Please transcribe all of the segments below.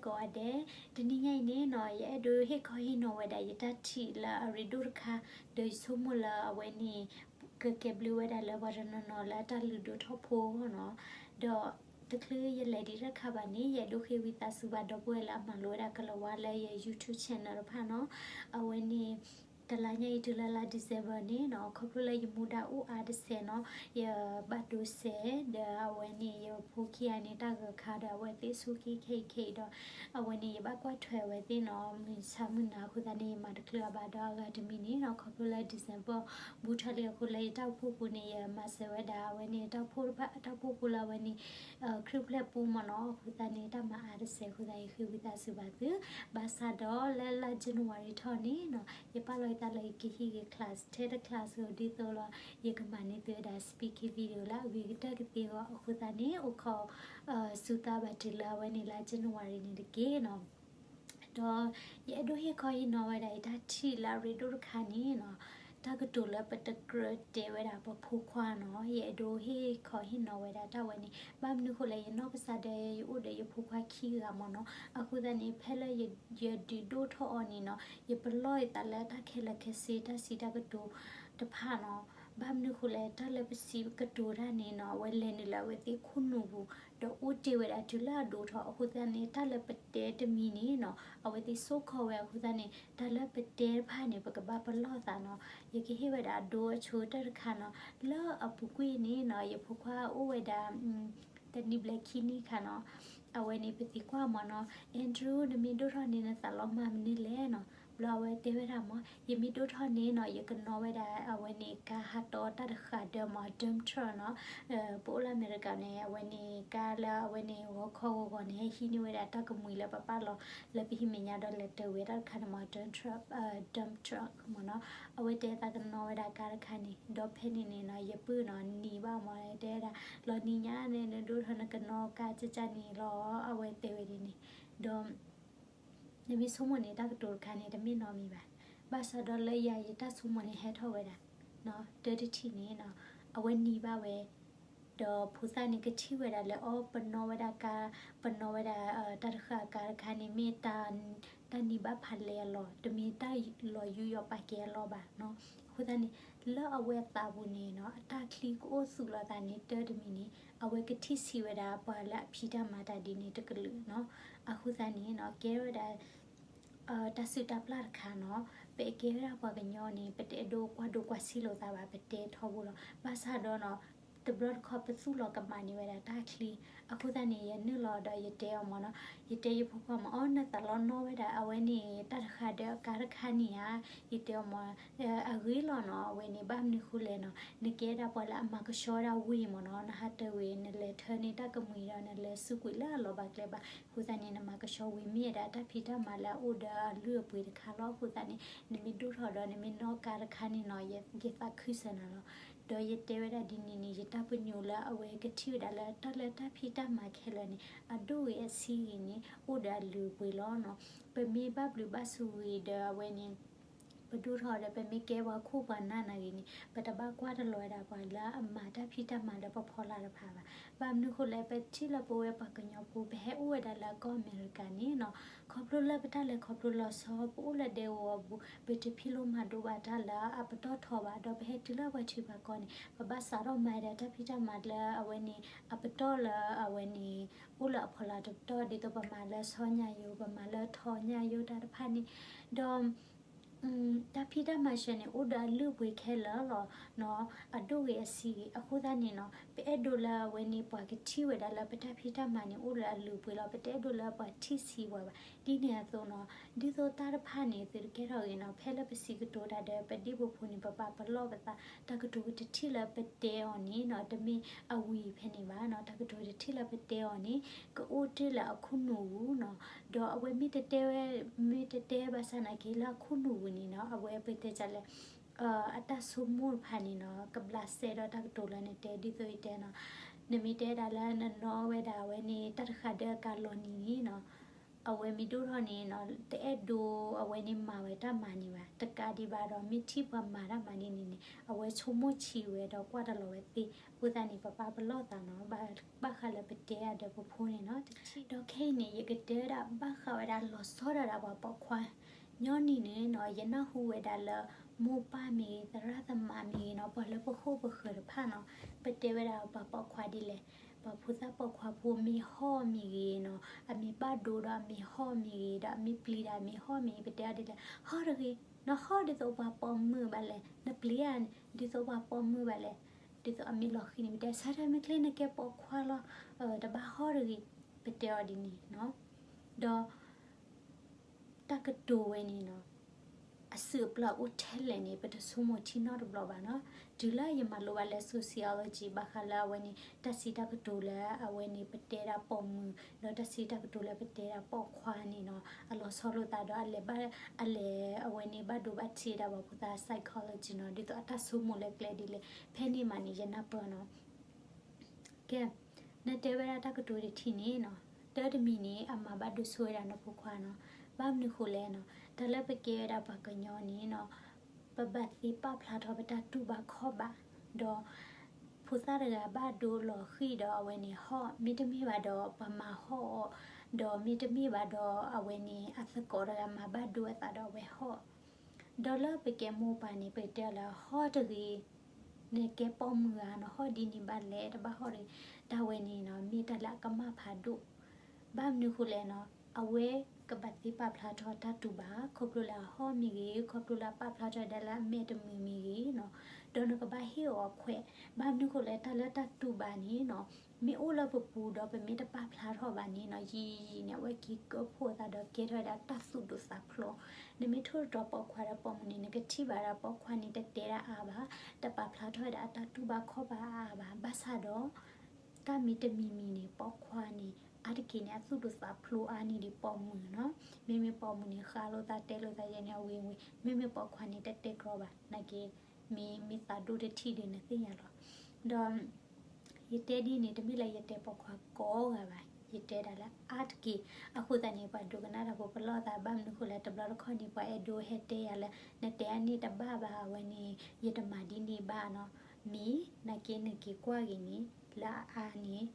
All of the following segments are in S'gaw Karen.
ကိးဂၤဒဲး, တနံၤညါအံၤန့ၣ်နီၤ ယအဲၣ်ဒိးဟ့ၣ်ခီဟ့ၣ်နီၤဝဲဒၣ်ယတၢ်ထံၣ်လၢအရ့ဒိၣ်တခါ, ဒီးယဆိကမိၣ်လၢအဝဲန့ၣ် ကကဲဘျုးဝဲဒၣ်လၢပှၤတနီၤနီၤလၢအတၢ်လုၢ်ဒိၣ်ထီၣ်ဖိနီၤ. ဒီးတချုးယလဲၤဒံးတခါဘၣ်န့ၣ် ယအဲၣ်ဒိးဃ့ဝံသးစူၤဘၣ်ဒီပုၢ်ဝဲၢ်လၢအမၤလိဝဲဒၣ်ကလၤဝါလၢယ YouTube channel တဖၣ်နီၤ, အဝဲန့ၣ် တလါညါအံၤတုၤလၢလါ December န့ၣ်နီၤ ခီဖျိလၢယမူဒါအိၣ်အါတစဲးနီၤ, ယဘၣ်ဒိစဲး ဒီးအဝဲန့ၣ် ယဖိခံဂၤန့ၣ် တၢ်ဂၢၤခါဒီး အဝဲသ့ၣ်ဆူၣ်က့ခဲအံၤခဲအံၤဒီး အဝဲန့ၣ် ယဘၣ်ကွၢ်ထွဲဝဲသ့ၣ်နီၤ မုၢ်ဆါမုၢ်နၤအဃိသတးန့ၣ် ယမၤတချုးအဘၣ်ဒီးအဂၤတမံၤန့ၣ်နီၤ ခီဖျိလၢ December ဘူးထီၣ်လံအဃိလၢယတၢ်အိၣ်ဖှိၣ်ပူၤန့ၣ် ယမၤစၢၤဝဲဒၣ် အဝဲန့ၣ် တၢ်အိၣ်ဖှိၣ်တဖၣ် တၢ်အိၣ်ဖှိၣ်ဖိလၢအဝဲန့ၣ် ခရံာ်ဖျဲၣ်ပူမ့ၢ်နီၤ အဃိသတးန့ၣ် တၢ်မၤအါတစဲးအဃိသတး ယဃ့ဝံသးစူၤဘၣ်သု, ဘၣ်ဆၣ်ဒီးလၢလါ January ထီၣ်န့ၣ်နီၤ ယပာ်လီၤယသးလၢယကဟံးဂ့ၤ class, ထဲတ class ဒ်သိးလီၤ ယကမၤန့ၢ်သုဝဲဒၣ် speaking video လၢအဂ့ၤကတၢၢ်ကသ့အဂီၢ် အဃိသတးန့ၣ် အိၣ်ခိး စူၤသးဘၣ်တုၤလၢအဝဲန့ၣ်လါ January န့ၣ်တက့ၢ်နီၤ. ဒီးယအဲၣ်ဒိးဟ့ၣ်ခီဟ့ၣ်နီၤဝဲဒၣ်ယတၢ်ထံၣ်လၢအရ့ဒိၣ်တခါန့ၣ်နီၤ, တၢ်ကတိၤလၢပတကြၢးတဲဝဲဒၣ်ပဖိခွါနီၤ, ယအဲၣ်ဒိးဟ့ၣ်ခီဟ့ၣ်နီၤဝဲဒၣ်တၢ်ဝဲန့ၣ် ဘၣ်မနုၤဃိလဲၣ် ယနီၢ်ကစၢ်ဒၣ်ယအိၣ်ဒီးယဖိခွါခံဂၤမ့ၢ်နီၤ, အဃိသတးန့ၣ် ဖဲလၢယဒုးဒိၣ်ထီၣ်အီၤန့ၣ်နီၤ ယပလီၢ်ယသးလၢတၢ်ခဲလၢာ်ခဲဆ့တၢ်စံးတၢ်ကတိၤတဖၣ်နီၤ, ဘၣ်မနုၤဃိလဲၣ် တၢ်လၢပစံးကတိၤတၢ်န့ၣ်နီၤ အဝဲလဲၤနုာ်လၢအဝဲသ့ၣ်ခိၣ်နူာ်ပူၤ ဒီးအိၣ်တ့ၢ်ဝဲဒၣ်တုၤလၢအဒိၣ်ထီၣ် အဃိသတးန့ၣ် တၢ်လၢပတဲတမံၤန့ၣ်နီၤ အဝဲသ့ၣ်ဆိၣ်ခီဝဲအဃိသတးန့ၣ် တၢ်လၢပတဲတဖၣ်န့ၣ် ပကဘၣ်ပလီၢ်သးနီၤ, ယကဟ့ၣ်ဝဲဒၣ်အဒိအဆိတၢ်တခါနီၤ, လၢအပူၤကွံာ်န့ၣ်နီၤ ယဖိခွါအိၣ်ဝဲဒၣ် တနံၤဘျဲၣ်ခံနံၣ်ခါနီၤ, အဝဲန့ၣ်ပသံကွၢ်မ့ၢ်နီၤ, Andrew နမ့ၢ်ဒိၣ်ထီၣ်န့ၣ် နသးလီၤမၢ်မနုၤလဲၣ်နီၤ, ဘျီအဝဲတဲဝဲဒၣ်မ့ၢ် ယမ့ၢ်ဒိၣ်ထီၣ်န့ၣ်နီၤ ယကနီၣ်ဝဲဒၣ် အဝဲန့ၣ် ကါဟးတီတၢ်တဃာ်ဒၢမ့ၢ် dump truck နီၤ, ပအိၣ်လၢအမဲရကၤန့ၣ် အဝဲန့ၣ် ကါလၢအဝဲန့ၣ် ဂီၤခီဂီၤဂီၤန့ၣ် ဟဲဟံးန့ၢ်ဝဲဒၣ်တၢ်ကမှံၤလၢပပာ်လီၤလၢပဟံၣ်မဲာ်ညါဒီးလဲၤတၢ်ဝဲတၢ်တခါန့ၣ်မ့ၢ် dump truck, dump truck မ့ၢ်နီၤ, အဝဲတဲသးကနီၣ်ဝဲဒၣ်ကါတခါန့ၣ် ဒီးဖဲန့ၣ်န့ၣ်နီၤ ယပုၢ်နီၤ နံၤဘၣ်မ့ၢ် တဲဝဲဒၣ် လီၤနံၤညါန့ၣ် နဒိၣ်ထီၣ်နကနီၣ်ကါကကန့ၣ်လီၤ အဝဲတဲဝဲဒ်န့ၣ်, ဒီး နမ့ၢ်ဆိကမိၣ်န့ၣ် တၢ်ကတိၤတခါန့ၣ် တမ့ၢ်နီတမံၤဘၣ်. ဘၣ်ဆၣ်ဒီးလၢယၤယတၢ်ဆိကမိၣ်န့ၣ် ဟဲထီၣ်ဝဲဒၣ် တၢ်တထံၣ်န့ၣ် အဝဲနံၤဘၣ်ဝဲ, ဒီးဖိသၣ်န့ၣ်ကထံၣ်ဝဲဒၣ်လၢအီၤ ပနီၣ်ဝဲဒၣ်ကါ, ပနီၣ်ဝဲဒၣ် တၢ်တဃာ်ကါတခါန့ၣ် မ့ၢ်တၢ်နံၤဘၣ်ဖးလဲၢ်အလီၢ်, တမ့ၢ်တၢ်လီၤယူးယီၣ်ပာ်ကဲအလီၢ်ဘၣ်နီၤ. အဃိသတးန့ၣ် လၢအဝဲအသးပူၤန့ၣ်နီၤ အတၢ်ချံကအိၣ်သူၣ်လီၤသးန့ၣ် တၢ်တမံၤန့ၣ် အဝဲကထံၣ်ဆံးဝဲဒၣ်ပှၤလၢအဖံးတၢ်မၤတၢ်ဒ်န့ၣ်တကလုာ်နီၤ. အဃိသတးန့ၣ်နီၤ ကဲဝဲဒၣ် တၢ်စုၣ်တၢ်ပျၢ်တခါနီၤ, ပကဲဝဲဒၣ်ပှၤကညီန့ၣ် ပတအဲၣ်ဒိးကွၢ်ဒိကွၢ်ဆံးလိာ်သးဘၣ်, ပတဲထီဘိလီၤ. ဘၣ်ဆၣ်ဒီးနီၤ တဘျီတခီၣ်ပသူၣ်လီၤကမၣ်န့ၢ်ဝဲဒၣ်တၢ်ချံ. အဃိသတးန့ၣ် ယနုာ်လီၤဒီးယတဲအီၤမ့ၢ်နီၤ, ယတဲယဖိခွါမ့ၢ် အီ နသးလီၤနီၣ်ဝဲဒၣ်အဝဲန့ၣ် တၢ်တဃာ်ဒၢအကါတခါန့ၣ်ဧါ, ယတဲအီၤမ့ၢ် အဂ့ၤလီၤနီၤ, အဝဲန့ၣ် ဘၣ်မနုၤဃိလဲၣ်နီၤ, နကဲဒၣ်ပှၤလၢအမၤကဆှီဒၣ်ဝံၤမ့ၢ်နီၤ, နဟးတဝံၤ နလဲၤထၢန့ၢ်တၢ်ကမှံၤဒီး နလဲၤစူးကွံာ်လၢအလီၤဘၣ်ကျဲဘၣ်. အဃိသတးန့ၣ် နမၤကဆှီဝံၤမ့ၢ်ဒၣ်တၢ်ဖံးတၢ်မၤလၢအအိၣ်ဒီးအလုၢ်အပှ့ၤတခါလီၤ. အဃိသတးန့ၣ် နမ့ၢ်ဒိၣ်ထီၣ်ဒီး နမ့ၢ်နီၣ်ကါတခါန့ၣ်နီၤ, ယသးခုစၢၤနၤလီၤ. ဒီးယတဲဝဲဒၣ်ဒ်န့ၣ်န့ၣ် ယတၢ်ပညိၣ်လၢအဝဲကထံၣ်ဝဲဒၣ်လၢတၢ်လၢတၢ်ဖံးတၢ်မၤခဲလၢာ်န့ၣ် အဒိၣ်ဂ့ၤအဆံးဂ့ၤန့ၣ် အိၣ်ဒီးအလုၢ်အပှ့ၤလီၤနီၤ. ပမ့ၢ်ဘၣ်ဘျုးဘၣ်ဆိၣ်ဂ့ၤဒီးအဝဲန့ၣ် ပဒိၣ်ထီၣ်ဒီး ပမ့ၢ်ကဲပှၤခိၣ်ပှၤနၢ်နၤဂ့ၤန့ၣ် ပတဘၣ်ကွၢ်တလီၤဝဲဒၣ်ပှၤလၢအမၤတၢ်ဖံးတၢ်မၤလၢပဖီလာ်တဖၣ်ဘၣ်. ဘၣ်မနုၤဃိလဲၣ် ပထံၣ်လၢပဝဲပှၤကညီဖိ ပဟဲအိၣ်ဝဲဒၣ်လၢကီၢ်အမဲရကၤန့ၣ်နီၤ, ခီဖျိလၢပတၢ်လဲၤခီဖျိလီၤဆီ ပအိၣ်လၢဒဲကဝီၤပူၤ ပတဖံးလိမၤဒိးဘၣ်တၢ်လၢအပတီၢ်ထီဘၣ်, ဒီးပဟဲတုၤလၢပှၤထံပှၤကီၢ်န့ၣ် ပဘၣ်စးထီၣ်မၤဒၣ်တၢ်ဖံးတၢ်မၤလၢအဝဲန့ၣ် အပတီၢ်လၢအဝဲန့ၣ် အိၣ်လၢအဖီလာ်တပတီၢ် ဒ်သိးပမၤလၢဆီညါယိ ပမၤလၢထီညါယိတၢ်တဖၣ်န့ၣ်, ဒီး တၢ်ဖံးတၢ်မၤစၢၤန့ၣ် အိၣ်ဒီးအလုၢ်အပှ့ၤခဲလၢာ်လီၤနီၤ, အဒိၣ်ဂ့ၤအဆံးဂ့ၤ. အဃိသတးန့ၣ်နီၤ ပအဲၣ်ဒိးလၢအဝဲန့ၣ် ပှၤကထံၣ်ဝဲဒၣ်လၢပတၢ်ဖံးတၢ်မၤန့ၣ် အိၣ်လၢအလုၢ်အပှ့ၤလီၤ. ပတအဲၣ်ဒိးလၢပှၤထံၣ်ဆံးပှၤဘၣ်. ဒ်န့ၣ်အသိးနီၤ ဒ်သိးတၢ်တဖၣ်န့ၣ် သုတကဲထီၣ်ဂ့ၤနီၤ, ဖဲလၢပစံးကတိၤတၢ်ဒီး ပဒံၣ်ပဖိန့ၣ် ပပာ်ပလီၢ်ပသး, တၢ်ကတိၤကတထံၣ်လၢပတဲအီၤန့ၣ်နီၤ တမ့ၢ်အဝံၤဖဲန့ၣ်ဘၣ်နီၤ, တၢ်ကတိၤတထံၣ်လၢပတဲအီၤန့ၣ် ကအိၣ်တ့ၢ်လၢအခိၣ်နူာ်ပူၤနီၤ, ဒီးအဝဲမ့ၢ်တတဲဝဲ မ့ၢ်တတဲဘၣ်ဆၣ်နာ်က့ လၢအခိၣ်နူာ်ပူၤန့ၣ်နီၤ အဝဲပတဲဒ်လဲၣ် အတၢ်ဆိကမိၣ်တဖၣ်န့ၣ်နီၤ ကဘျးစဲဒီးတၢ်ကတိၤလၢနတဲ ဒ်သိးယတဲနီၤ, နမ့ၢ်တဲဒၣ်လၢနနီၣ်ဝဲဒၣ်အဝဲန့ၣ် တၢ်တဃာ်ဒၢအကါလီၤနံၤန့ၣ်နီၤ အဝဲမ့ၢ်ဒိၣ်ထီၣ်န့ၣ်နီၤ တအဲၣ်ဒိးအဝဲန့ၣ်မၤဝဲတၢ်မၤန့ၣ်ဘၣ်. တကးဒံးဘၣ်ဒီး မ့ၢ်ထံၣ်ပှၤမၤတၢ်မၤဒ်န့ၣ်န့ၣ် အဝဲ အဝဲဆိကမိၣ်ဆံးဝဲဒီးကွၢ်တလီၤဝဲသ့, အဃိသတးန့ၣ် ပပာ်ပလီၢ်သးနီၤ, ဘၣ်ဃးလၢပတဲအဒၢးပဖိန့ၣ်နီၤ, တထံၣ်ဒီးခဲအံၤန့ၣ် ယကတဲဝဲဒၣ်ဘၣ်ဃးဝဲဒၣ်လီၤဆီဒၣ်တၢ်ပှၤပိာ်ခွါ, ညီနုၢ်န့ၣ်နီၤ, ယနၢ်ဟူဝဲဒၣ်လၢ မိၢ်ပၢ်မ့ၢ်ဂ့ၤ သရၣ်သမါမ့ၢ်ဂ့ၤနီၤ, ပှၤလၢပဃိၣ်ပဃၢၤတဖၣ်နီၤ, ပတဲဝဲဒၣ်ပှၤပိာ်ခွါဒ်လဲၣ်, ပှၤဖိသၣ်ပိာ်ခွါဖိမ့ၢ်ဟီၣ်မ့ၢ်ဂ့ၤနီၤ, အမ့ၢ်ဘၣ်ဒိဒီးအမ့ၢ်ဟီၣ်မ့ၢ်ဂ့ၤ, ဒီးအမ့ၢ်ပျံၤဒီးအမ့ၢ်ဟီၣ်မ့ၢ်ဂ့ၤ, ပတဲအီၤဒ်လဲၣ်, ဟီၣ်တဂ့ၤ, နဟီၣ်ဒ်သိးပှၤပိာ်မုၣ်ဘၣ်လဲၣ်, နပျံၤဧါ, ဒ်သိးပှၤပိာ်မုၣ်ဘၣ်လဲၣ်, ဒ်သိးအမ့ၢ်လီၤဃံၤန့ၣ် ပတဲဆၢထၢၣ်မ့ၢ်ချ့နကဲပိာ်ခွါလီၤ, တဘၣ်ဟီၣ်တဂ့ၤ, ပတဲအီၤဒ်န့ၣ်နီၤ, ဒီး တၢ်ကတိၤဝဲန့ၣ်နီၤ, အစုအပျၢ်အိၣ်ထဲလဲၣ်န့ၣ် ပတဆိကမိၣ်ထံနီတဘျီဘၣ်နီၤ, တုၤလၢယမၤလိဘၣ်လၢ sociology ဘၣ်ဃးလၢအဝဲန့ၣ် တၢ်စံးတၢ်ကတိၤလၢအဝဲန့ၣ် ပတဲဒၣ်ပိာ်မုၣ်, ဒီးတၢ်စံးတၢ်ကတိၤလၢပတဲဒၣ်ပိာ်ခွါန့ၣ်နီၤ, အလီၤဆီလိာ်သးဒီးအလဲၤဘၣ်, အလဲၤအဝဲန့ၣ်ဘၣ်ဒိဘၣ်ထံးဒၣ်ပှၤဖိသၣ် psychology နီၤ, ဒ်သိးအတၢ်ဆိကမိၣ်လၢကျဲဒ်လဲၣ်, ဖဲန့ၣ်မးန့ၣ် ယနၢ်ပၢၢ်နီၤ ကဲ, နတဲဝဲဒၣ်တၢ်ကတိၤတထံၣ်န့ၣ်နီၤ, တၢ်တမံၤန့ၣ် အမၤဘၣ်ဒိဆိဝဲဒၣ်နဖိခွါနီၤ, ဘၣ်မနုၤဃိလဲၣ်နီၤ, တၢ်လၢပကဲဝဲဒၣ်ပှၤကညီန့ၣ်နီၤ, ပဘၣ်သ့ပာ်ဖျါထီၣ်ပတၢ်တူၢ်ဘၣ်ခီၣ်ဘၣ်, ဒီး ဖိသၣ်တဂၤဘၣ်ဒိလီၤဃံၤဒီးအဝဲန့ၣ်ဟီၣ်, မ့တမ့ၢ်ဘၣ်ဒီးပှၤမၤဟီၣ်အီၤ, ဒီးမ့တမ့ၢ်ဘၣ်ဒီးအဝဲန့ၣ် အသကိးတဂၤမၤဘၣ်ဒိအသးဒီးအဝဲဟီၣ် ဒီးလၢပကဲမိၢ်ပၢ်န့ၣ် ပကတဲအီၤလၢဟီၣ်တဂ့ၤ, နကဲပိာ်မုၣ်ဧါနီၤ, ဟီၣ်ဒ်န့ၣ်ဘၣ်လဲၣ်, တဘၣ်ဟီၣ်တဂ့ၤ, တၢ်ဝဲန့ၣ်နီၤ မ့ၢ်တၢ်လၢအကမၣ်ဖးဒိၣ်, ဘၣ်မနုၤဃိလဲၣ်နီၤ, အဝဲကဘၣ်သ့ပာ်ဖျါထီၣ်တၢ်တူၢ်ဘၣ် ခီဖျိလၢအဟီၣ်မ့ၢ်ဂ့ၤ, ခီဖျိလၢအပာ်ဖျါထီၣ်ဒၣ်လၢအမဲာ်တမုာ်မ့ၢ်ဂ့ၤနီၤ, ဒီးနကဘၣ်ဟ့ၣ်အီၤအခွဲး, ဘၣ်မနုၤဃိလဲၣ် တၢ်လၢတၢ်တူၢ်ဘၣ်န့ၣ်နီၤ မ့ၢ်အိၣ်လၢပပူၤဒီးပမ့ၢ်တပာ်ဖျါထီၣ်ဘၣ်န့ၣ်နီၤ, ယံာ်ယံာ်န့ၣ် အဝဲက့ၤကၢၢ်ဖှိၣ်အသးဒီးကဲထီၣ်ဝဲဒၣ်တၢ်သူၣ်ဒိၣ်သးဖျိး, နမ့ၢ်ထိၣ်တတီၤပိာ်ခွါဒီးပိာ်မုၣ်န့ၣ် နကထံၣ်ဘၣ်ဒၣ်ပိာ်ခွါန့ၣ် တတဲဒၣ်အါဘၣ်, တပာ်ဖျါထီၣ်ဝဲဒၣ်အတၢ်တူၢ်ဘၣ်ခီၣ်ဘၣ်အါဘၣ်, ဘၣ်ဆၣ်ဒီး တၢ်မံၤတမံၤမံၤန့ၣ် ပိာ်ခွါန့ၣ် အါတက့ၢ်န့ၣ် အသူၣ်ဒိၣ်သးဖျိးအါန့ၢ်ဒံးပိာ်မုၣ်နီၤ, မ့မ့ၢ်ပိာ်မုၣ်န့ၣ် ဃးလိာ်သးတဲလိာ်သးယဲန့ၣ် အဝံၤဝံၤ, မ့မ့ၢ်ပိာ်ခွါန့ၣ် တတဲကြီဘၣ်, နာ်က့ မ့ၢ်မ့ၢ်သးဒိၣ်တထံၣ်ဒီးနသ့ၣ်ညါလီၤ, ဒီး ယတဲဒ်န့ၣ် တမ့ၢ်လၢယတဲပိာ်ခွါကိးဂၤဘၣ်, ယတဲဒၣ်လၢအါတက့ၢ်, အဃိသတးန့ၣ် ပှၤဒိကနၣ်တၢ်ဖိပလီၢ်သး ဘၣ်မနုၤဃိလဲၣ် တဘျီတခီၣ်န့ၣ် ပှၤအဲၣ်ဒိးဟဲတဲယၤလၢ နတဲအါန့ၢ်တဘၣ်ဘၣ် အဝဲန့ၣ် ယတမၤဒ်န့ၣ်ဘၣ်နီၤ, မ့ၢ်နာ်က့နက့ၤကွၢ်ဂ့ၤန့ၣ် လၢအအါန့ၣ်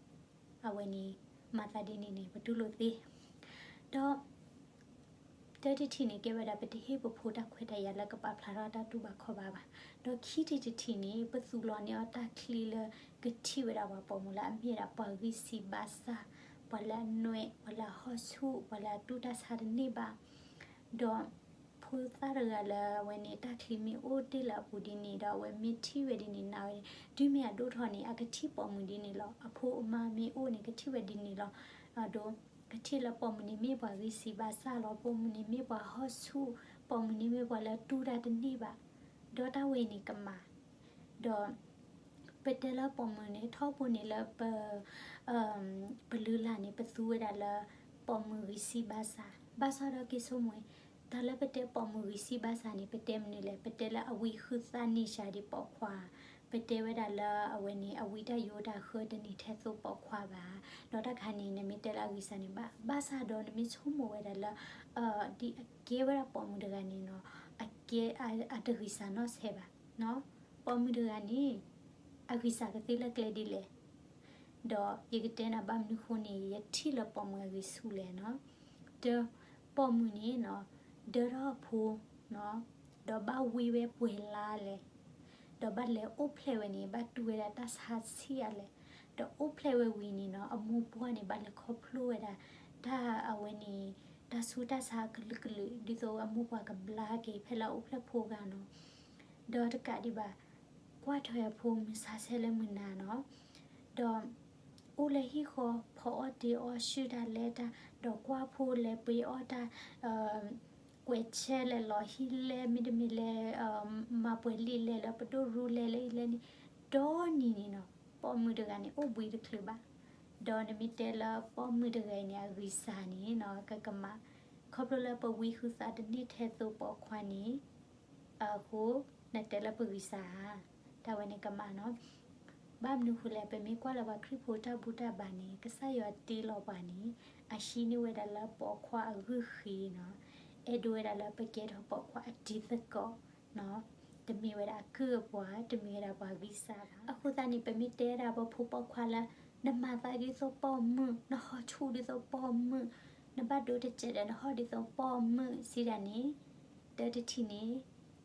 အဝဲန့ၣ် မၤသးဒ်န့ၣ်န့ၣ် ပတူၢ်လိာ်သ့, ဒီး တၢ်တထံၣ်န့ၣ် ကဲဝဲဒၣ် ပတဟ့ၣ်ပဖိတၢ်ခွဲးတၢ်ယာ်လၢကပာ်ဖျါထီၣ်တၢ်တူၢ်ဘၣ်ခီၣ်ဘၣ်ဘၣ်, ဒီးခံထံၣ်တထံၣ်န့ၣ် ပသူၣ်လီၤန့ၢ်အီၤတၢ်ချံလၢကထံၣ်ဝဲဒၣ်ပှၤပိာ်မုၣ်လၢ အမ့ၢ်ဒၣ်ပှၤဂံၢ်စၢ်ဘါစၢ်, ပှၤလၢအနွဲၣ်, ပှၤလၢအဟီၣ်ဆူၣ်, ပှၤလၢအတူၢ်တၢ်ဆါတန့ၢ်ဘၣ်, ဒီး ဖိသၣ်တဂၤလၢအဝဲန့ၣ် တၢ်ချံမ့ၢ်အိၣ်တ့ၢ်လၢအပူၤဒ်န့ၣ်ဒီး အဝဲမ့ၢ်ထံၣ်ဝဲဒ်န့ၣ် နာ်ဝဲ တုၤမ့ၢ်အဒိၣ်ထီၣ်န့ၣ် အကထံၣ်ပိာ်မုၣ်ဒ်န့ၣ်လီၤ, အဖိအမါမ့ၢ်အိၣ်န့ၣ် ကထံၣ်ဝဲဒ်န့ၣ်လီၤ, အဒိ ကထံၣ်လၢပိာ်မုၣ်န့ၣ်မ့ၢ်ပှၤဂံၢ်စၢ်ဘါစၢ်လီၤ, ပိာ်မုၣ်န့ၣ်မ့ၢ်ပှၤဟီၣ်ဆူၣ်, ပိာ်မုၣ်န့ၣ်မ့ၢ်ပှၤလၢတူၢ်တၢ်တန့ၢ်ဘၣ်, ဒီးတၢ်ဝဲန့ၣ်ကမၣ်, ဒီး ပတဲလၢပိာ်မုၣ်န့ၣ် ထီဘိန့ၣ်လၢပ ပလုၢ်လၢ်န့ၣ် ပသူဝဲဒၣ်လၢ ပိာ်မုၣ်ဂံၢ်စၢ်ဘါစၢ်, ဘၣ်ဆၣ်ဒီးက့ၤဆိကမိၣ်, တၢ်လၢပတဲပိာ်မုၣ်ဂံၢ်စၢ်ဘါစၢ်န့ၣ် ပတဲမနုၤလဲၣ်, ပတဲလၢအဝံဃုသးန့ၢ်စှၤဒံးပိာ်ခွါ, ပတဲဝဲဒၣ်လၢအဝဲန့ၣ် အဝံတၢ်ယိးတၢ်ဃၢတန့ၢ်ထဲသိးပိာ်ခွါဘၣ်, ဒီးတၢ်တခါန့ၣ် နမ့ၢ်တဲလၢအဂံၢ်စၢ်န့ၣ်ဘၣ်, ဘၣ်ဆၣ်ဒီးနမ့ၢ်ဆိကမိၣ်ဝဲဒၣ်လၢ ဒ်အကဲဝဲဒၣ်ပိာ်မုၣ်တဂၤန့ၣ်နီၤ, အကဲ အတဂံၢ်စၢ်နီတစဲးဘၣ်, ပိာ်မုၣ်တဂၤန့ၣ် အဂံၢ်စၢ်ကသ့လၢကျဲဒ်လဲၣ်, ဒီးယကတဲနၤဘၣ်မနုၤဃိန့ၣ် ယထံၣ်လၢပိာ်မုၣ်အဂံၢ်ဆူၣ်လဲၣ်နီၤ, တၢ် ပိာ်မုၣ်န့ၣ်နီၤ, ဒၢထီၣ်အဖိ ဒီးဘၣ်ဝံဝဲပှဲၤလါလဲၣ်, ဒီးဘၣ်လဲၤအိၣ်ဖျဲၣ်ဝဲန့ၣ် ဘၣ်တူၢ်ဝဲဒၣ်တၢ်ဆါဆံးအါလဲၣ်, ဒီးအိၣ်ဖျဲၣ်ဝဲဝံၤန့ၣ်နီၤ အမိၢ်ပှၢ်န့ၣ် ဘၣ်လဲၤခီဖျိဝဲဒၣ် တၢ်အဝဲန့ၣ် တၢ်ဆူးတၢ်ဆါအကလုာ်ကလုာ် ဒ်သိးအမိၢ်ပှၢ်ကဘျါက့ၤဖဲလၢအအိၣ်ဖျဲၣ်ဖိဂၤနီၤ, ဒီးတကးဒံးဘၣ် ကွၢ်ထွဲအဖိမုၢ်ဆါဆဲလၢမုၢ်နၤနီၤ, ဒီး အိၣ်လၢဟံၣ်ဃီ ဖီအီၣ်တ့အီၣ် ဆှုၣ်တၢ်လဲၤတၢ် ဒီးကွၢ်ဖိလဲၤပှ့ၤအီၣ်တၢ် ကွဲးဆဲလဲၤလီၤဟံၣ်လဲၤ မ့တမ့ၢ်လဲၤ မၤပှဲၤလံာ်လဲၤလၢပဒိၣ်ရူလဲၤလၢအံၤလဲၤန့ၣ် ဒီနံၤန့ၣ်နီၤ ပိာ်မုၣ်တဂၤန့ၣ် အိၣ်ဘှံးတချုးဘၣ်, ဒီးနမ့ၢ်တဲလၢပိာ်မုၣ်တဂၤအံၤန့ၣ် အဂံၢ်စၢ်န့ၣ်နီၤ ကကမၣ်, ခီဖျိလၢပဝံဃုသးတန့ၢ်ထဲသိးပိာ်ခွါန့ၣ် အဃိ နတဲလၢပဂံၢ်စၢ်ဧါ, တၢ်ဝဲန့ၣ်ကမၣ်နီၤ, ဘၣ်မနုၤဃိလဲၣ် ပမ့ၢ်ကွၢ်လၢပှၤခရံာ်ဖိတၢ်ဘူၣ်တၢ်ဘါန့ၣ် ကစၢ်ယွၤတ့လီၤပှၤန့ၣ် အဟံးန့ၢ်ဝဲဒၣ်လၢပိာ်ခွါအဂုၢ်ဃ့နီၤ, အဲၣ်ဒိးဝဲဒၣ်လၢပကဲထီၣ်ပိာ်ခွါအတံၤသကိးနီၤ, တမ့ၢ်ဝဲဒၣ်အကုၢ်အပှၤ, တမ့ၢ်ဝဲဒၣ်ပှၤဂံၢ်စၢ်ဘၣ်. အဃိသတးန့ၣ် ပမ့ၢ်တဲဝဲဒၣ်ပဖိပိာ်ခွါလၢ နမၤသးဒ်သိးပိာ်မုၣ်, နဟီၣ်ဆူၣ်ဒ်သိးပိာ်မုၣ်, နဘၣ်ဒိတစဲးဒီးနဟီၣ်ဒ်သိးပိာ်မုၣ်စံးဒၣ်န့ၣ်, တၢတထံၣ်န့ၣ်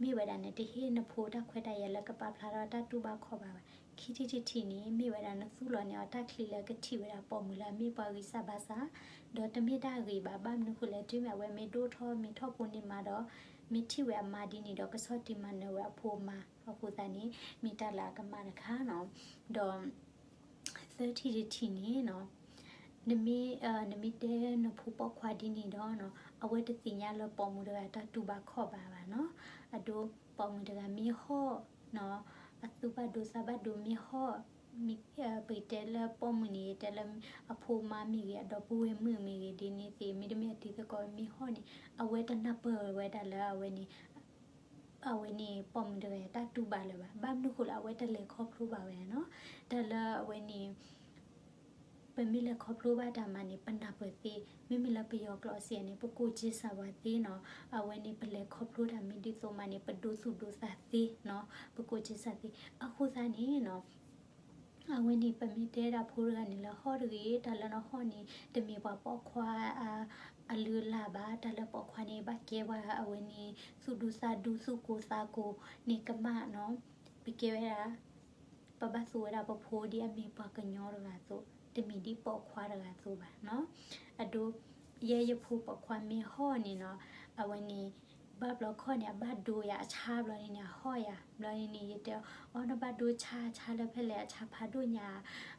မ့ၢ်ဝဲဒၣ်နတဟ့ၣ်နဖိတၢ်ခွဲးတၢ်ယာ်လၢကပာ်ဖျါထီၣ်တၢ်တူၢ်ဘၣ်ခီၣ်ဘၣ်ဘၣ်. ခံထံၣ်တထံၣ်န့ၣ် မ့ၢ်ဝဲဒၣ်နသူၣ်လီၤန့ၢ်အီၤတၢ်ချံလၢကထံၣ်ဝဲဒၣ်ပိာ်မုၣ်လၢအမ့ၢ်ပှၤဂံၢ်စၢ်ဘါစၢ်, ဒီးတမ့ၢ်တၢ်ဂ့ၤဘၣ်. ဘၣ်မနုၤဃိလဲၣ်, တုၤမ့ၢ်အဝဲမ့ၢ်ဒိၣ်ထီၣ်မ့ၢ်ထီၣ်ဖိန့ၣ်မးဒီး မ့ၢ်ထံၣ်ဝဲအမါဒ်န့ၣ်ဒီး ကဆီၣ်တံၢ်မၤနၢၤဝဲအဖိအမါ. အဃိသတးန့ၣ် မ့ၢ်တၢ်လၢအကမၣ်တခါနီၤ. ဒီး သၢထံၣ်တထံၣ်န့ၣ်နီၤ, နမ့ၢ် နမ့ၢ်တဲနဖိပိာ်ခွါဒ်န့ၣ်ဒီးနီၤ, အဝဲတသ့ၣ်ညါလၢပိာ်မုၣ်တဂၤတၢ်တူၢ်ဘၣ်ခီၣ်ဘၣ်ဘၣ်နီၤ. အဒိ ပိာ်မုၣ်တဂၤမ့ၢ်ဟီၣ်နီၤ, အသူၣ်ဘၣ်ဒိသးဘၣ်ဒိမ့ၢ်ဟီၣ်, မ့ၢ် ပကတဲလၢပိာ်မုၣ်န့ၣ် ယတဲလၢအဖိအမါမ့ၢ်ဂ့ၤ, အဒီပုၢ်ဝဲၢ်မုၣ်မ့ၢ်ဂ့ၤ, ဒ်န့ၣ်သ့ၣ် မ့တမ့ၢ်အတံၤသကိးမ့ၢ်ဟီၣ်န့ၣ် အဝဲတနၢ်ပၢၢ်ဝဲဒၣ်လၢအဝဲန့ၣ် အဝဲန့ၣ်ပိာ်မုၣ်တဂၤတၢ်တူၢ်ဘၣ်လၢၤဘၣ်. ဘၣ်မနုၤဃိလၢအဝဲတလဲၤခီဖျိဘၣ်ဝဲနီၤ. တၢ်လၢအဝဲန့ၣ် ပမ့ၢ်လဲၤခီဖျိဘၣ်တၢ်မးန့ၣ် ပနၢ်ပၢၢ်သ့, မ့မ့ၢ်လၢပယီၤကျိာ်စံးန့ၣ် ပကိၢ်က့စၢ်ဝဲသ့နီၤ. အဝဲန့ၣ် ပလဲၤခီဖျိတၢ်မ့ၢ်ဒ်သိးမးန့ၣ် ပဒိသူၣ်ဒိသးသ့နီၤ, ပကိၢ်က့စၢ်သ့. အဃိသတးန့ၣ်နီၤ အဝဲန့ၣ် ပမ့ၢ်တဲဒၣ်ဖိတဂၤန့ၣ်လၢဟီၣ်တဂ့ၤ, တၢ်လၢနဟီၣ်န့ၣ် တမ့ၢ်ပှၤပိာ်ခွါအလုၢ်အလၢ်ဘၣ်. တၢ်လၢပိာ်ခွါန့ၣ် ဘၣ်ကဲပှၤအဝဲန့ၣ် သူၣ်ဒူသးဒူ သူၣ်ကိၢ်သးကိၤန့ၣ်ကမၣ်နီၤ. ပကဲဝဲဒၣ် ပဘၣ်သူဝဲဒၣ်ပဖိဒ်အမ့ၢ်ပှၤကညီတဂၤအသိး, တမ့ၢ်ဒ်ပိာ်ခွါတဂၤအသိးဘၣ်နီၤ. အဒိ ယဲယဖိပိာ်ခွါမ့ၢ်ဟီၣ်န့ၣ်နီၤ, အဝဲန့ၣ် ဘၣ်ဘျီခီၣ်န့ၣ် အဘၣ်ဒိယၤအဆါဘျီန့ၣ်န့ၣ် အဟီၣ်ယၤ. ဘျီန့ၣ်န့ၣ် ယတဲအီၤ နဘၣ်ဒိဆါ ဆါလၢဖဲလဲၣ် အဆါဖးဒိၣ်ညါ.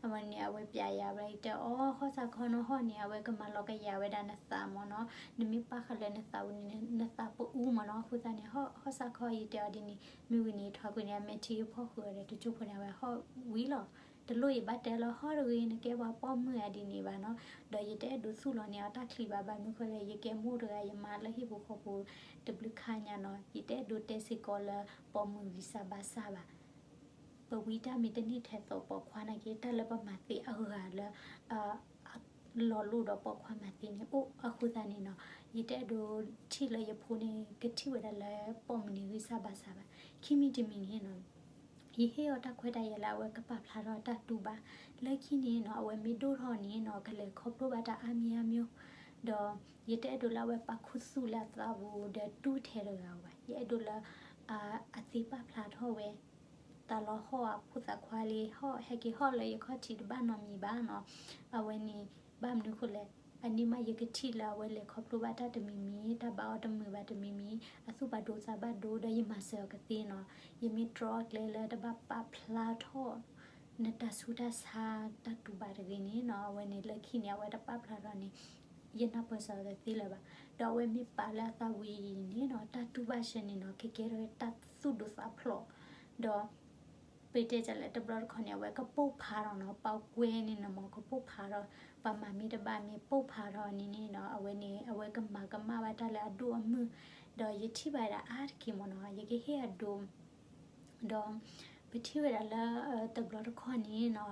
အဝဲန့ၣ် အဝဲပျးယၤဘျီ ယတဲအီၤ ဟီၣ်စးခီနဟီၣ်န့ၣ် အဝဲကမၤလီၤကယၤဝဲဒၣ်နသးမ့ၢ်နီၤ. နမ့ၢ်ပာ်ဃာ်လၢနသးဝဲန့ၣ် နသးပအူမ့ၢ်နီၤ. အဃိသတးန့ၣ် ဟီၣ်စးခီ ယတဲအီၤဒ်န့ၣ် မ့ၢ်ဝံၤန့ၣ် ထွါကွံာ်န့ၣ် အမဲာ်ထံယဖီၣ်ဃုာ်အီၤဒီး တကၠိဖိန့ၣ် အဝဲဟီၣ်ဝံၤလီၤ. တလိၣ်ယဘၣ်တဲလၢဟီၣ်တဂ့ၤ နကဲပှၤပိာ်မုၣ်ဧါဒ်န့ၣ်ဘၣ်နီၤ. ဒီးယတအဲၣ်ဒိးသူၣ်လီၤန့ၢ်အီၤတၢ်ချံဘၣ်. ဘၣ်မနုၤဃိလဲၣ် ယကဲမိၢ်တဂၤ ယမါလၢဟံၣ်ပူၤဃီပူၤ တဘျုးခါညါနီၤ, ယတအဲၣ်ဒိးတဲစ့ၢ်ကီးလၢပိာ်မုၣ်ဂံၢ်စၢ်ဘါစၢ်ဘၣ်. ပဝံတၢ်မ့ၢ်တန့ၢ်ထဲသိးပိာ်ခွါနာ်က့ တၢ်လၢပမၤသ့အဂၤလၢ လီၤလိၢ်ဒီးပိာ်ခွါမၤသ့န့ၣ်အိၣ်. အဃိသတးန့ၣ်နီၤ, ယတအဲၣ်ဒိးထံၣ်လၢယဖိန့ၣ် ကထံၣ်ဝဲဒၣ်လၢပိာ်မုၣ်န့ၣ်ဂံၢ်စၢ်ဘါစၢ်ဘၣ်. ခံမံၤတမံၤန့ၣ်နီၤ ယဟ့ၣ်အီၤတၢ်ခွဲးတၢ်ယာ်လၢအဝဲကပာ်ဖျါထီၣ်တၢ်တူၢ်ဘၣ်. လၢခံန့ၣ်နီၤ အဝဲမ့ၢ်ဒိၣ်ထီၣ်န့ၣ်နီၤ ကလဲၤခီဖျိဘၣ်တၢ်အါမံၤအါမံၤ, ဒီးယတအဲၣ်ဒိးလၢအဝဲပာ်ခူသူၣ်လၢအသးပူၤဒီးတူၢ်ထဲတဂၤဘၣ်. ယအဲၣ်ဒိးလၢ အသ့ပာ်ဖျါထီၣ်ဝဲ သးလီဟီၣ်အဖိသၣ်ခွါလံ, ဟီၣ် ဟဲက့ၤဟီၣ်လၢယခီၣ်ထံးတဘၣ်နီတမံၤဘၣ်နီၤ. အဝဲန့ၣ် ဘၣ်မနုၤဃိလဲၣ်, အန့ၣ်မးယကထံၣ်လၢအဝဲလဲၤခီဖျိဘၣ်တၢ်တမံၤမံၤ, တၢ်ဘၣ်အီၣ်တမုာ်ဘၣ်တမံၤမံၤ, အသူၣ်ဘၣ်ဒိသးဘၣ်ဒိ ဒီးယမၤစၢၤအီၤကသ့နီၤ. ယမ့ၢ်တြီအကျဲလၢတဘၣ်ပာ်ဖျါထီၣ် နတၢ်ဆူးတၢ်ဆါတၢ်တူၢ်ဘၣ်တဂ့ၤန့ၣ်နီၤ, အဝဲန့ၣ်လၢခံန့ၣ် အဝဲတပာ်ဖျါထီၣ်န့ၣ် ယနၢ်ပၢၢ်စ့ၢ်ကီးတသ့လၢၤဘၣ်. ဒီးအဝဲမ့ၢ်ပာ်လၢအသးဝံၤန့ၣ်နီၤ တၢ်တူၢ်ဘၣ်စဲန့ၣ်နီၤ ကကဲထီၣ်တၢ်သူၣ်ဒိၣ်သးဖျိး, ဒီး ပတဲတၢ်လၢတဘျီတခီန့ၣ် အဝဲကပိာ်ဖးထီၣ်နီၤ, ပှၤကွဲန့ၣ်နီၤမ့ၢ်ကပိာ်ဖးထီၣ်, ပှၤမၤမ့ၢ်တဘၣ်မ့ၢ်ပိာ်ဖးထီၣ်န့ၣ်န့ၣ်နီၤ အဝဲန့ၣ် အဝဲကမၤကမၣ်ဘၣ်တၢ်လၢအဒိၣ်အမုၢ်, ဒီးယထံၣ်ဘၣ်ဒၣ်အါတက့ၢ်မ့ၢ်နီၤ ယကဟ့ၣ်အဒိ ဒီး ပထံၣ်ဝဲဒၣ်လၢ တဘျီတခီန့ၣ်နီၤ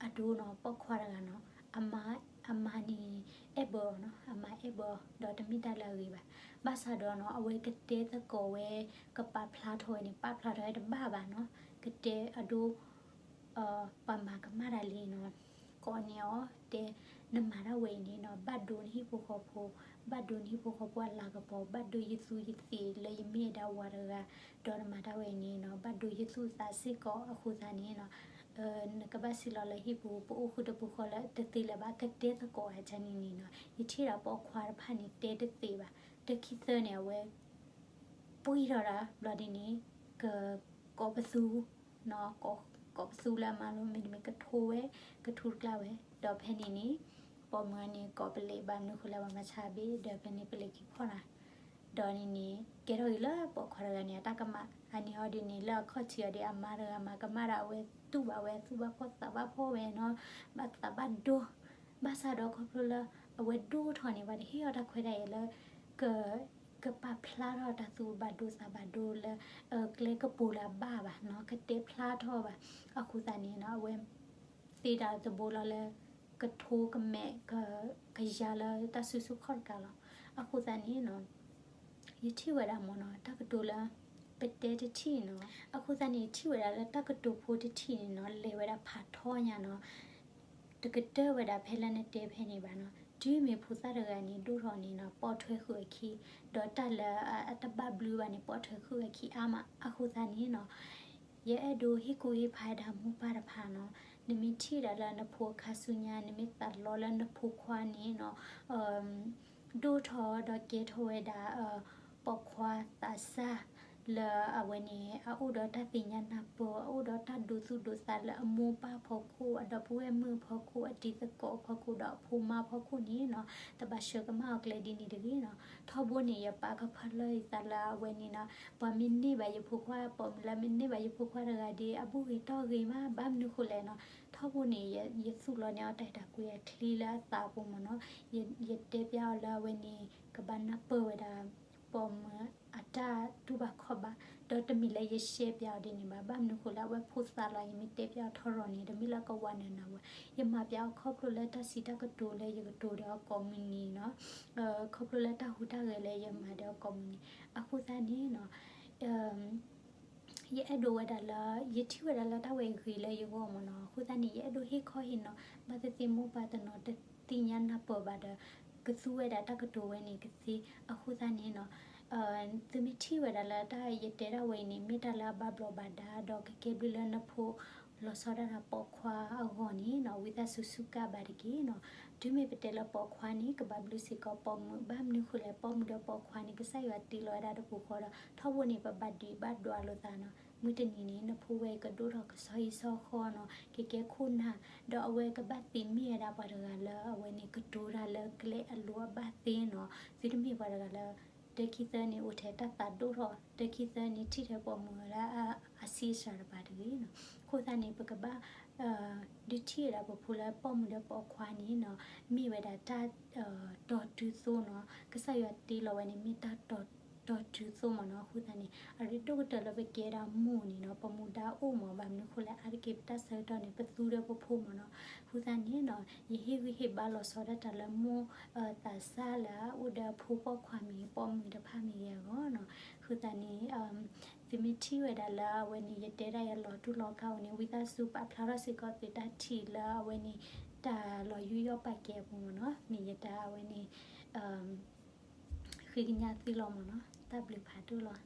အဒိနီၤ ပိာ်ခွါတဂၤနီၤ အမါ အမါန့ၣ် အဲၣ်ဘၢအီၤနီၤ အမါအဲၣ်ဘၢအီၤ ဒီးတမ့ၢ်တၢ်လၢအဂ့ၤဘၣ်. ဘၣ်ဆၣ်ဒီးနီၤ အဝဲကတဲသကိးဝဲ ကပာ်ဖျါထီၣ်ဝဲန့ၣ် ပာ်ဖျါထီၣ်ဝဲတဘၣ်ဘၣ်နီၤ ကတဲအဒိ ပှၤမၤကမၣ်တၢ်လံနီၤ ကိးန့ၢ်အီၤ တဲ နမၤတၢ်ဝဲအံၤန့ၣ်နီၤ ဘၣ်ဒိနဟံၣ်ဖိဃီဖိ, ဘၣ်ဒိနဟံၣ်ဖိဃီဖိအလၤကပီၤ, ဘၣ်ဒိယသူယသ့ၣ်လၢယမ့ၢ်ဒၣ်ဝၤတဂၤ, ဒီးနမၤတၢ်ဝဲအံၤန့ၣ်နီၤ ဘၣ်ဒိယသူၣ်သးစ့ၢ်ကီးအဃိသတးန့ၣ်နီၤ နကဘၣ်စံးလီၤလၢဟံၣ်ပူၤ ပအိၣ်ဃုာ်တပူၤဃီလၢတသ့လၢၤဘၣ် ကတဲသကိးအါန့ၣ်န့ၣ်နီၤ ယထံၣ်ဒၣ်ပိာ်ခွါတဖၣ်န့ၣ် တဲတသ့ဘၣ်. တခံသၢန့ၣ် အဝဲ ပှံၢ်ထီၣ်ဒၣ် ဘျီဒ်န့ၣ် ကကိးပသူ ကိးပသူလၢအမါလီၤ မ့တမ့ၢ်ကထိဝဲ ကထူတကျါဝဲ ဒီးဖဲန့ၣ်န့ၣ် ပိာ်မုၣ်န့ၣ်ကိးပလံး ဘၣ်မနုၤဃိလၢပှၤမၤဆါဘ့ၣ် ဒီးဖဲန့ၣ်ပလံးက့ၤဖီၣ်နၤ ဒီးန့ၣ်န့ၣ် ကဲထီၣ်ဂ့ၤလၢပိာ်ခွါတဂၤန့ၣ် အတၢ်ကမၣ် အန့ၣ်အီၤဒ်န့ၣ် လၢအခီၣ်ထံးအီၤဒီး အမါတဂၤမၤကမၣ်ဒီး အဝဲတူၢ်ဘၣ်ဝဲ သူၣ်ဘၣ်ဖှီၣ်သးဘၣ်ဖှီၣ်ဝဲနီၤ ဘၣ်သးဘၣ်ဒိ ဘၣ်ဆၣ်ဒီးခီဖျိလၢ အဝဲဒိၣ်ထီၣ်န့ၣ် ပှၤတဟ့ၣ်အီၤတၢ်ခွဲးတၢ်ယာ်လၢ က ကပာ်ဖျါထီၣ်တၢ်သူၣ်ဘၣ်ဒိသးဘၣ်ဒိလၢ ကျဲကပူၤလၢအဘၣ်ဘၣ်နီၤ ကတဲဖျါထီၣ်ဘၣ်. အဃိသတးန့ၣ်နီၤ အဝဲ သ့တၢ်တဘိလီၤလၢ ကထိကမဲာ် က ကယၤလၢတၢ်စုဆူၣ်ခီၣ်တကးလီၤ. အဃိသတးန့ၣ်နီၤ ယထံၣ်ဝဲဒၣ်မ့ၢ်နီၤ တၢ်ကတိၤလၢ ပတဲတထံၣ်နီၤ, အဃိသတးန့ၣ် ထံၣ်ဝဲဒၣ်လၢတၢ်ကတိၤဖိတထံၣ်န့ၣ်နီၤ လဲၤဝဲဒၣ်ဖးထီညါနီၤ, တကတၢၢ်ဝဲဒၣ်ဖဲလၢနတဲဖဲန့ၣ်ဘၣ်နီၤ, တုၤမ့ၢ်ဖိသၣ်တဂၤန့ၣ် ဒိၣ်ထီၣ်န့ၣ်နီၤ ပိာ်ထွဲဃုာ်အခံ, ဒီးတၢ်လၢအတဘၣ်ဘျုးဘၣ်န့ၣ် ပိာ်ထွဲဃုာ်အခံအါမး, အဃိသတးန့ၣ်နီၤ ယအဲၣ်ဒိးဟ့ၣ်ကူၣ်ဟ့ၣ်ဖးဒၣ်မိၢ်ပၢ်တဖၣ်နီၤ, နမ့ၢ်ထံၣ်ဒၣ်လၢနဖိခါဆူညါ နမ့ၢ်သးလီလၢနဖိခွါန့ၣ်နီၤ ဒိၣ်ထီၣ်ဒီးကဲထီၣ်ဝဲဒၣ် ပိာ်ခွါသးစၢ် လၢအဝဲန့ၣ် အအိၣ်ဒီးတၢ်သ့ၣ်ညါနၢ်ပၢၢ် အအိၣ်ဒီးတၢ်ဒိသူၣ်ဒိသးလၢအမိၢ်ပၢ်ဖီခိၣ် အဒီပုၢ်ဝဲၢ်မုၣ်ဖီခိၣ် အတံၤသကိးဖီခိၣ် ဒီးအဖိမါဖီခိၣ်န့ၣ်နီၤ တဘၣ်ဆှၢကမၣ်အီၤကျဲဒ်န့ၣ်တဂ့ၤနီၤ, ထီဘိန့ၣ် ယပာ်ကဖၢလၢယသးလၢအဝဲန့ၣ်နီၤ ပှၤမ့ၢ်န့ၢ်ဘၣ်ယဖိခွါ ပိာ်မုၣ်လၢမ့ၢ်န့ၢ်ဘၣ်ယဖိခွါတဂၤဒီး အဘူၣ်ဂ့ၤတီၢ်ဂ့ၤမး ဘၣ်မနုၤဃိလဲၣ်နီၤ, ထီဘိန့ၣ် ယသူၣ်လီၤန့ၢ်အီၤတၢ်အဲၣ်တၢ်ကွံအချံလၢအသးပူၤမ့ၢ်နီၤ, ယတဲပျးအီၤလၢအဝဲန့ၣ် ကဘၣ်နၢ်ပၢၢ်ဝဲဒၣ် ပိာ်မုၣ်အတၢ်တူၢ်ဘၣ်ခီၣ်ဘၣ်, ဒီးတမ့ၢ်လၢယရှဲပျးအီၤဒ်န့ၣ်ဘၣ်, ဘၣ်မနုၤဃိလၢအဝဲဖိသၣ်လီၤ ယမ့ၢ်တဲပျးအီၤထီရီၤန့ၣ် တမ့ၢ်လၢကဝးနၢၤနၤဝဲ, ယမၤပျးအီၤခီဖျိလၢတၢ်စံးတၢ်ကတိၤလၢယကတိၤဒီးအကိာ်မုၢ်နံၤနီၤ, ခီဖျိလၢတၢ်ဟူးတၢ်ဂဲၤလၢယမၤဒီးအကိာ်မုၢ်နံၤ, အဃိသတးန့ၣ်နီၤ ယအဲၣ်ဒိးဝဲဒၣ်လၢ ယထံၣ်ဝဲဒၣ်လၢတၢ်ဝဲအံၤဂ့ၤလၢယဂီၢ်မ့ၢ်နီၤ, အဃိသတးန့ၣ် ယအဲၣ်ဒိးဟ့ၣ်ခီဟ့ၣ်နီၤ ဘၣ်သ့ၣ်သ့ၣ်မိၢ်ပၢ်တနီၤတသ့ၣ်ညါနၢ်ပၢၢ်ဘၣ်ဒီး ကသူဝဲဒၣ်တၢ်ကတိၤဝဲန့ၣ်ကသ့, အဃိသတးန့ၣ်နီၤ သုမ့ၢ်ထံၣ်ဝဲဒၣ်လၢတၢ်ယတဲဒၣ်ဝဲအံၤန့ၣ် မ့ၢ်တၢ်လၢအဘၣ်ဘျီးဘၣ်ဒါ ဒီးကကဲဘျုးလၢနဖိ လီၤဆီဒၣ်တၢ်ပိာ်ခွါအဂီၢ်န့ၣ်နီၤ ဝံသးစူၤစူးကါဘၣ်တက့ၢ်နီၤ, တုၤမ့ၢ်ပတဲလၢပိာ်ခွါန့ၣ် ကဘၣ်ဘျုးစ့ၢ်ကီးပိာ်မုၣ်, ဘၣ်မနုၤဃိလဲၣ် ပိာ်မုၣ်ဒီးပိာ်ခွါန့ၣ် ကစၢ်ယွၤတ့လီၤဝဲဒၣ်တပူၤဃီဒီး ထီဘိန့ၣ် ပဘၣ်ဒုးဘၣ်ဒွးလိာ်သးနီၤ, မုၢ်တနံၤန့ၣ် နဖိဝဲအံၤကဒိၣ်ထီၣ်ကဆီဟံၣ်ဆီဃီနီၤ, ကကဲခိၣ်နၢ်, ဒီးအဝဲကဘၣ်သ့မ့ၢ်ဝဲဒၣ်ပှၤတဂၤလၢအဝဲန့ၣ် ကတိၤတၢ်လၢကျဲအလိၤအဘၣ်သ့နီၤ, သုတမ့ၢ်ပှၤတဂၤလၢ တၢ်ခံသၢန့ၣ် အိၣ်ထဲတၢ်သးဒိၣ်ထီၣ်, တၢ်ခံသၢန့ၣ် ထံၣ်ထဲပိာ်မုၣ်ဝဲဒၣ်အဆံးအစှၤတပၤတဂ့ၤနီၤ, အဃိသတးန့ၣ် ပကဘၣ် ဒုးထံၣ်ဝဲဒၣ်ပဖိလၢပိာ်မုၣ်ဒီးပိာ်ခွါန့ၣ်နီၤ မ့ၢ်ဝဲဒၣ်တၢ် တီၤတုၤသိနီၤ, ကစၢ်ယွၤတ့လီၤဝဲန့ၣ် မ့ၢ်တၢ်တီၤတုၤသိမ့ၢ်နီၤ, အဃိသတးန့ၣ် အရ့ဒိၣ်ကတၢၢ်လၢပကဲဒၣ်မိၢ်န့ၣ်နီၤ ပမူဒါအိၣ်မ့ၢ် ဘၣ်မနုၤဃိလဲၣ် အါတက့ၢ်ပတၢ်ဆၢကတီၢ်န့ၣ် ပသူဒီးပဖိမ့ၢ်နီၤ, အဃိသတးန့ၣ်နီၤ ယဟ့ၣ်ဂံၢ်ဟ့ၣ်ဘါလီၤဆီဒၣ်တၢ်လၢမိၢ် သးစၢ်လၢအအိၣ်ဒီးအဖိပိာ်ခွါမ့ၢ်ဂ့ၤ ပိာ်မုၣ်တဖၣ်မ့ၢ်ဂ့ၤအဂီၢ်နီၤ, အဃိသတးန့ၣ် သုမ့ၢ်ထံၣ်ဝဲဒၣ်လၢအဝဲန့ၣ် ယတဲဒၣ်ယလီၤတူၢ်လီၤကာ်အီၤန့ၣ် ဝံသးစူၤပာ်ဖျါထီၣ်စ့ၢ်ကီးသုတၢ်ထံၣ်လၢအဝဲန့ၣ် တၢ်လီၤယူးယီၣ်ပာ်ကဲအပူၤမ့ၢ်နီၤ, မ့ၢ်ယတၢ်အဝဲန့ၣ် ဃ့ကညးသုလီၤမ့ၢ်နီၤ, တၢ်ဘျုးဖးဒိၣ်လီၤ.